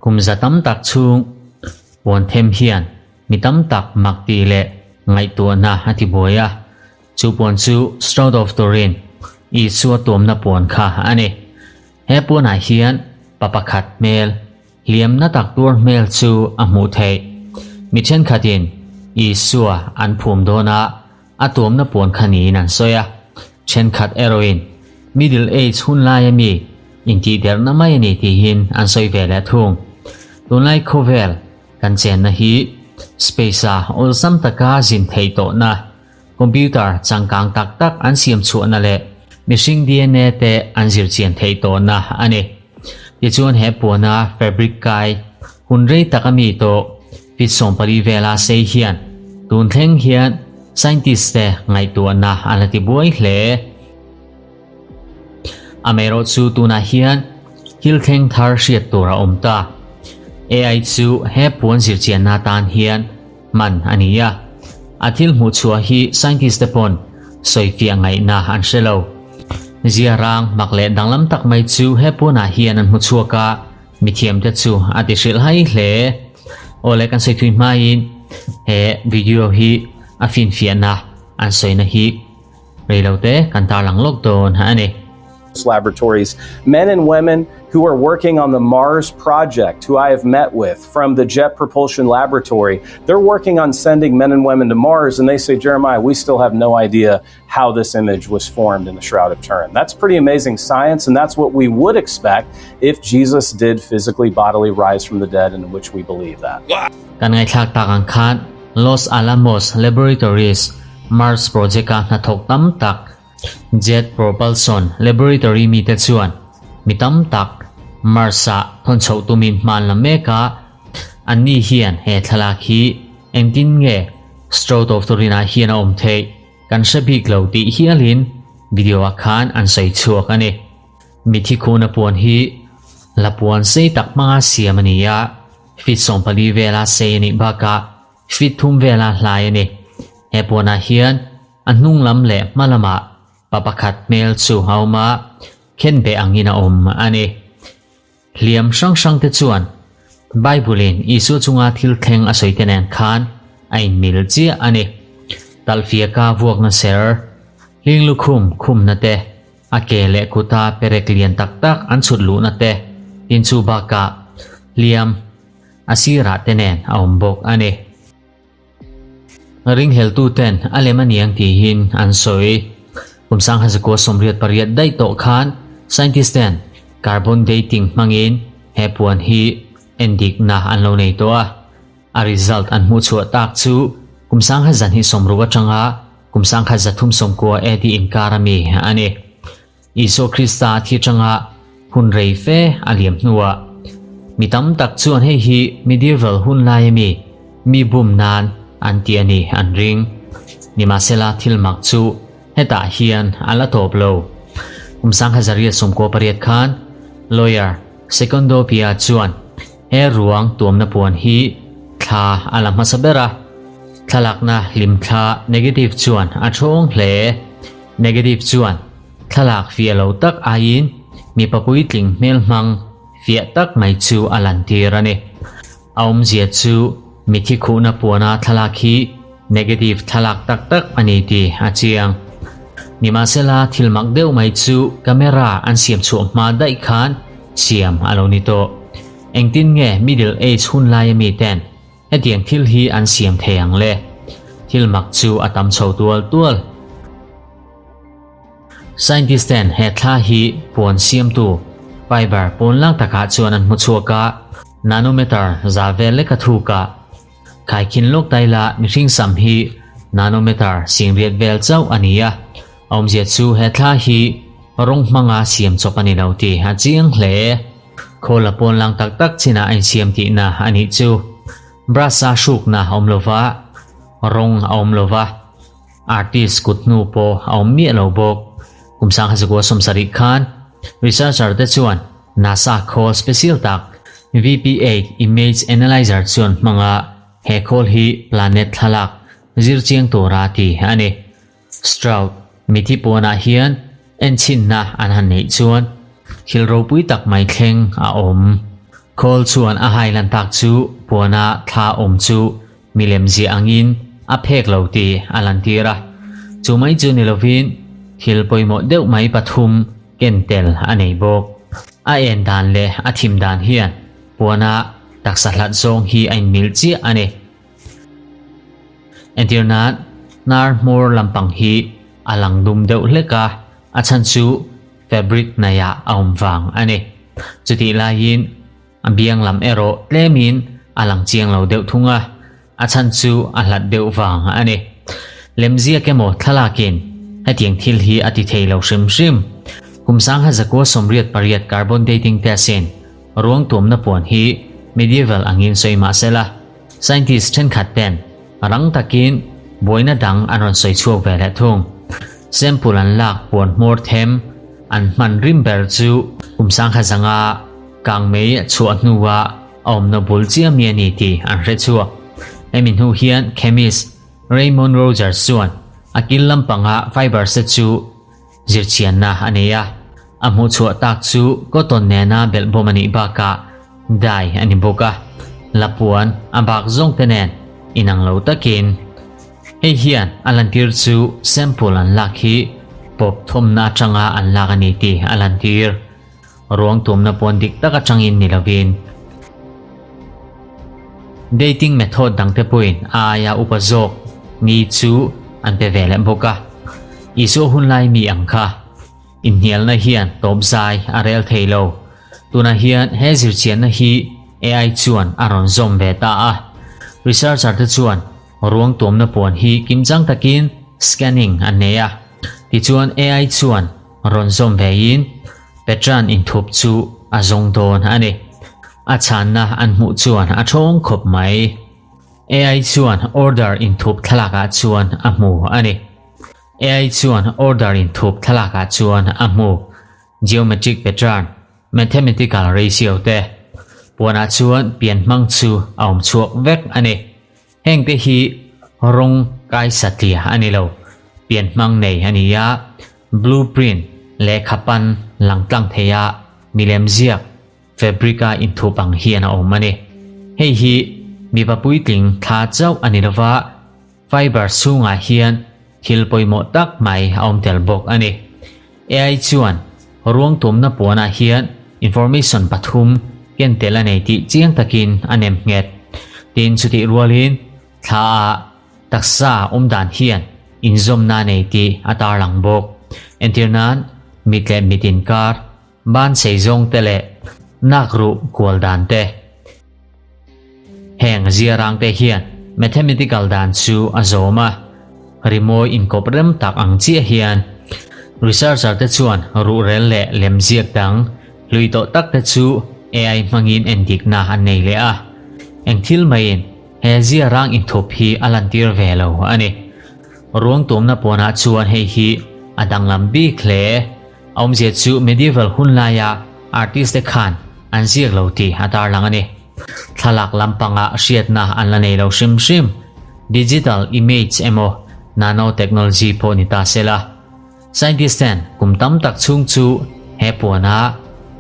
Kum za tam tak chhung puan them hian mi tam tak mak tih leh ngaihtuahna a ti buai a, chu puan chu Shroud of Turin, Isua tuamna puan kha a ni. He puanah hian pa pakhat hmel, hliamna tak tuar hmel chu a hmuh theih. Mi thenkhatin Isua an phum dawn a, a tuamna puan kha niin an sawi a. Thenkhat erawhin Middle Age hun laia mi intihderhna mai a ni tihin an sawi ve leh thung. Tunlai khawvel kan chenna hi space-a awlsam taka zin theih tawhna, computer changkang tak tak an siam chhuahna leh mihring DNA te an zir chian theih tawhna a ni. Tichuan he puana fabric kai hun rei tak a mi tawh feet 14 vela sei hian tun thleng hian scientist te ngaihtuahna a la ti buai hle. Amaherawhchu tunah hian thil thleng thar hriat tur a awm ta. AI chu he puan zirchianna atan hian hman a ni a. A thil hmuh chhuah hi scientist te pawn sawifiah ngaihna an hre lo. Zia rang mak leh danglam tak mai chu he puanah hian an hmu chhuak a, mithiam te chu a ti hrilh hai hle. Aw le kan sawi thui hmain he video hi a finfiahna an sawina hi reilote kan tarlang lawk dawn a ni. Laboratories, men and women who are working on the Mars project, who I have met with from the Jet Propulsion Laboratory. They're working on sending men and women to Mars, and they say, Jeremiah, we still have no idea how this image was formed in the Shroud of Turin. That's pretty amazing science, and that's what we would expect if Jesus did physically, bodily rise from the dead, in which we believe that. Kan ngaihthlak tak ang khan Los Alamos Laboratories Mars Project-a hnathawk tam tak Jet Propulsion Laboratory mite chuan mi tam tak Mars-ah thawn chhoh tumin hma an la mek a, anni hian he thlalak hi engtin nge Shroud of Turin-ah hian a awm theih kan hre bik lo tih hialin video-ah khan an sawi chhuak a ni. Mithi khuna puan hi la puan sei tak hmanga siam a ni a, feet 14 vela sei a nih bakah feet 3 vela hlai a ni. He puanah hian a hnung lam leh hma lamah pa pakhat hmel chu a awm a, khenbeh angin a awm a ni. Hliam hrang hrang te chuan Bible-in Isua chunga thil thleng a sawi te nen khan a inmil chiah a ni. Talhfiaka vuakna ser, hling lukhum khumna te, a ke leh kuta perek lian tak tak an chhut luhna te, tin chu bakah hliam a sirah te nen a awm bawk a ni. Ringheltuten a lem a niang tihin an sawi. Kum 1988 daih tawh khan scientist ten carbon dating hmangin he puan hi endikna an lo nei tawh a. A result an hmuh chhuah tak chu kum 1960 atanga kum 1390 AD inkar ami a ni. Isua Krista thi atanga hun rei fe a liam hnuah mi tam tak chuan hei hi medieval hun lai ami mi bum nan an ti a ni an ring. Nimahsela thil mak chu hetah hian a la tawp lo. Kum 1998 khan lawyer Secondo Pia chuan he ruang tuamna puan hi thla a la hmasa ber a, thlalakna hlimthla negative chuan a thawng hle. Negative chuan thlalak fiah lo tak aiin mipa puitling hmel hmang fiah tak mai chu a lantir a ni. A awmzia chu mithi khuhna puana thlalak hi negative thlalak tak tak a ni tih a chiang. Nimahsela thil mak deuh mai chu camera an siam chhuah hma daih khan siam a lo ni tawh. Engtin nge middle age hun laia miten Hetiang thil hi an siam thei ang le. Thil mak chu a tam chho tual tual. Scientist ten he thla hi puan siamtu fiber pawn lang takah chuan an hmu chhuak a, nanometer za vel lek a thuk a. Khaikhin lawk taila mihring sam hi nanometer singriat vel chauh a ni a, a awmzia chu he thla hi rawng hmanga siam chawp a ni lo tih a chiang hle. Khawl a pawn lang tak tak chinah a insiam tihna a nih chu. Brush-a hrukna a awm lova, rawng a awm lova, artist kut hnu pawh a awm miah lo bawk. Kum 1970 khan researcher te chuan NASA khawl special tak VP8 Image Analyzer chuan hmanga he khawl hi planet thlalak zir chiang tura ti a ni. Stroud, mithi puanah hian enchhinna an han neih chuan thil ropui tak mai thleng a awm. Khawl chuan a hai lan tak chu puana thla awm chu milem ziah angin a phek lo tih a lantir a. Chu mai chu ni lovin thil pawimawh deuh mai pathum ken tel a nei bawk. A en dan leh a thim dan hian puana taksa hlat zawng hi a inmil chiah a ni. Entir nan, hnar hmawr lampang hi a lang dum deuh hlek a, a chhan chu fabric hnaihah a awm vang a ni. Chutih laiin a biang lam erawh tlemin a lang chiang lo deuh thung a, a chhan chu a hlat deuh vang a ni. Lemziak emaw thlalakin hetiang thil hi a ti thei lo hrim hrim. Kum sangha zakua 88 carbon dating test in ruang tuamna puan hi medieval angin sawi mah sela, Scientist thenkhat ten rang takin buaina dang an rawn sawi chhuak ve leh thung. Sample an lak puan hmawr them an hman rim ber chu kum sangha zanga kang mei chhuah hnua a awmna bul chiah mi a ni tih an hre chhuak. Hemi hnu hian chemist Raymond Rogers chuan a kil lampanga fiber set chu Zirchianna a nei a, a hmuhchhuah tak chu cotton nena belhbawm a nih bakah dye a ni bawk a, lapuan a bak zawng te nen inang lo takin. Hei hian a lantir chu sample an lak hi pawp thawmna atanga an lak a ni tih a lantir. Ruang tumna puan dik tak atangin ni lovin. Dating method dangte pawhin a aia upa zawk ni chu an pe ve leh bawk a. Isua hun lai mi ang kha inhnialna hian tawp zai a rel thei lo. Tunah hian he zirchianna hi AI chuan a rawn zawm ve ta a. Researcher te chuan ruang tuamna puan hi kimchang takin scanning an nei a. Tichuan AI chuan rawn zawm vein Petran inthup chu a zawng dawn a ni. A chhanna an hmuh chuan a thawng khawp mai. AI chuan order inthup thlalakah chuan a hmu a ni. AI chuan order inthup thlalakah chuan a hmu. Geometric pattern, mathematical ratio te puanah chuan pianhmang chu a awm chhuak vek a ni. Hengte hi rawng kai satliah a ni lo, pianhmang nei a ni a, blueprint lehkha pan lang tlang thei a, milem ziak fabric-a inthup ang hian a awm a ni. Hei hi mipa puitling thla chauh a ni lova, fiber chhungah hian thil pawimawh tak mai a awm tel bawk a ni. AI chuan ruang tumna puanah hian information pathum ken tel a nei tih chiang takin a nem nghet. Tin, chutih rualin thla ah taksa awm dan hian inzawmna a nei tih a tarlang bawk. Entir nan, mit leh mit inkar, ban sei zawng te leh nak ruh kual dan te. Heng ziarang te hian mathematical dan chu a zawm a, rimawi inkawp rem tak ang chiah hian researcher te chuan ruhrel leh lemziak dang hlui tawh tak te chu AI hmangin endikna an nei leh a, eng thil maiin he ziarang inthup hi a lantir ve lo a ni. Ruang tumna pawnah chuan hei hi a danglam bik hle. A awmzia chu medieval hun laia artist te khan an ziak lo tih a tarlang a ni. Thlalak lampanga hriatna an la nei lo hrim hrim. Digital image emaw nanotechnology pawh ni ta se la. Scientist ten kum tam tak chhung chu he puana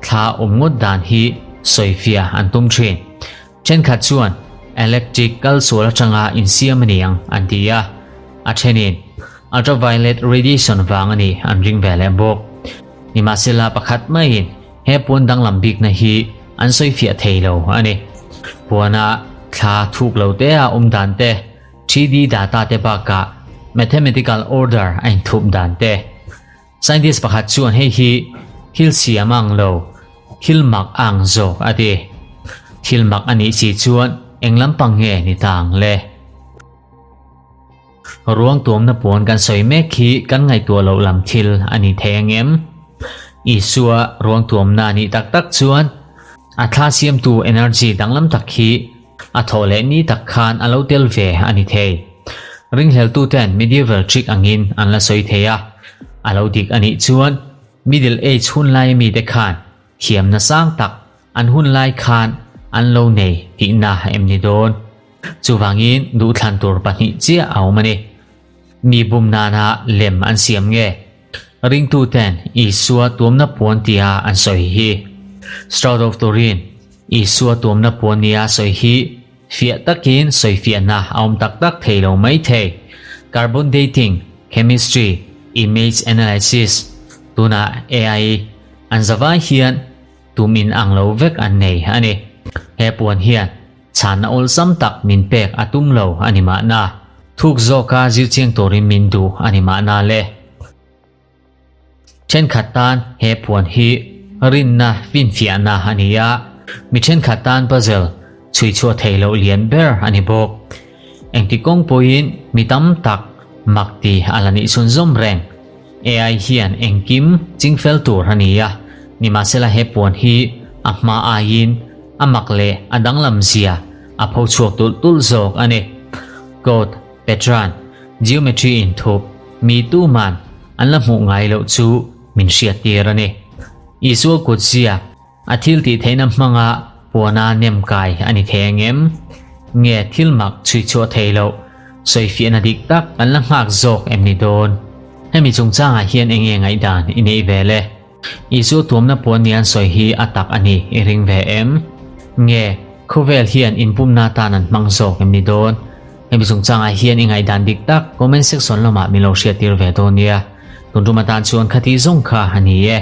thla awm ngawt dan hi sawifiah an tum thin. Thenkhat chuan electric kal sual atanga insiam a ni ang an ti a, a thenin ultraviolet radiation vang a ni an ring ve leh bawk. Nimahsela pakhat maiin he puan danglam bikna hi an sawifiah thei lo a ni. Puana thla thuk lo te a awm dan te, 3D data te bakah mathematical order a inthup dan te. Scientist pakhat chuan hei hi thil siam ang lo, thil mak ang zawk a ti. Thil mak a nih si chuan eng lampang nge ni ta ang le? Ruang tuamna puan kan sawi mek hi kan ngaihtuah loh lam thil a ni thei ang em? Isua ruang tuamna a nih tak tak chuan a thla siamtu energy danglam tak hi A thawh leh ni tak khan a lo tel ve a ni thei. Ringhleltuten medieval trick angin an la sawi thei a, a lo dik a nih chuan Middle Age hun laia mite khan thiamna sang tak an hun lai khan an lo nei tihna em ni dawn. Chuvangin duhthlan tur pahnih chiah a awm a ni. Mi bum nana lem an siam nge? Ringtuten Isua tuamna puan tia an sawi hi. Shroud of Turin, Isua tuamna puan nia sawi hi fiah takin sawifiahna a awm tak tak thei lo mai thei. Carbon dating, chemistry, image analysis, tunah AI an zavai hian tum in ang lo vek an nei a ni. He puan hian chhanna awlsam tak min pek a tum lo a ni mahna. Thuk zawka zirchiang turin min duh a ni mahna le. Thenkhat tan he puan hi rinna finfiahna a ni a, mi thenkhat tan puzzle chhui chhuah theih loh lian ber a ni bawk. Engti kawng pawhin mi tam tak mak ti a la nih chhunzawm reng. AI hian engkim chingfel tur a ni a, nimahsela he puan hi a hma aiin a mak leh a danglam zia a pho chhuak tulh tulh zawk a ni. Code, Patron, Geometry inthup mi tuman an la hmuh ngai loh chu min hriat tir a ni. Isua kut ziak a thil tih theihna hmanga puana nem kai a ni thei ang em? Nge thil mak chhui chhuah thei loh sawifiahna dik tak an la nghak zawk em ni dawn? Hemi chungchangah hian eng nge ngaihdan i neih ve le? Isua tuamna puan ni an sawi hi a tak a ni i ring ve em? Nge khawvel hian inpumna atan an hmang zawk em ni dawn? Hemi chungchangah hian i ngaihdan dik tak comment section lamah min lo hriattir ve dawn nia. Tun tum atan chuan khati zawng kha a ni e.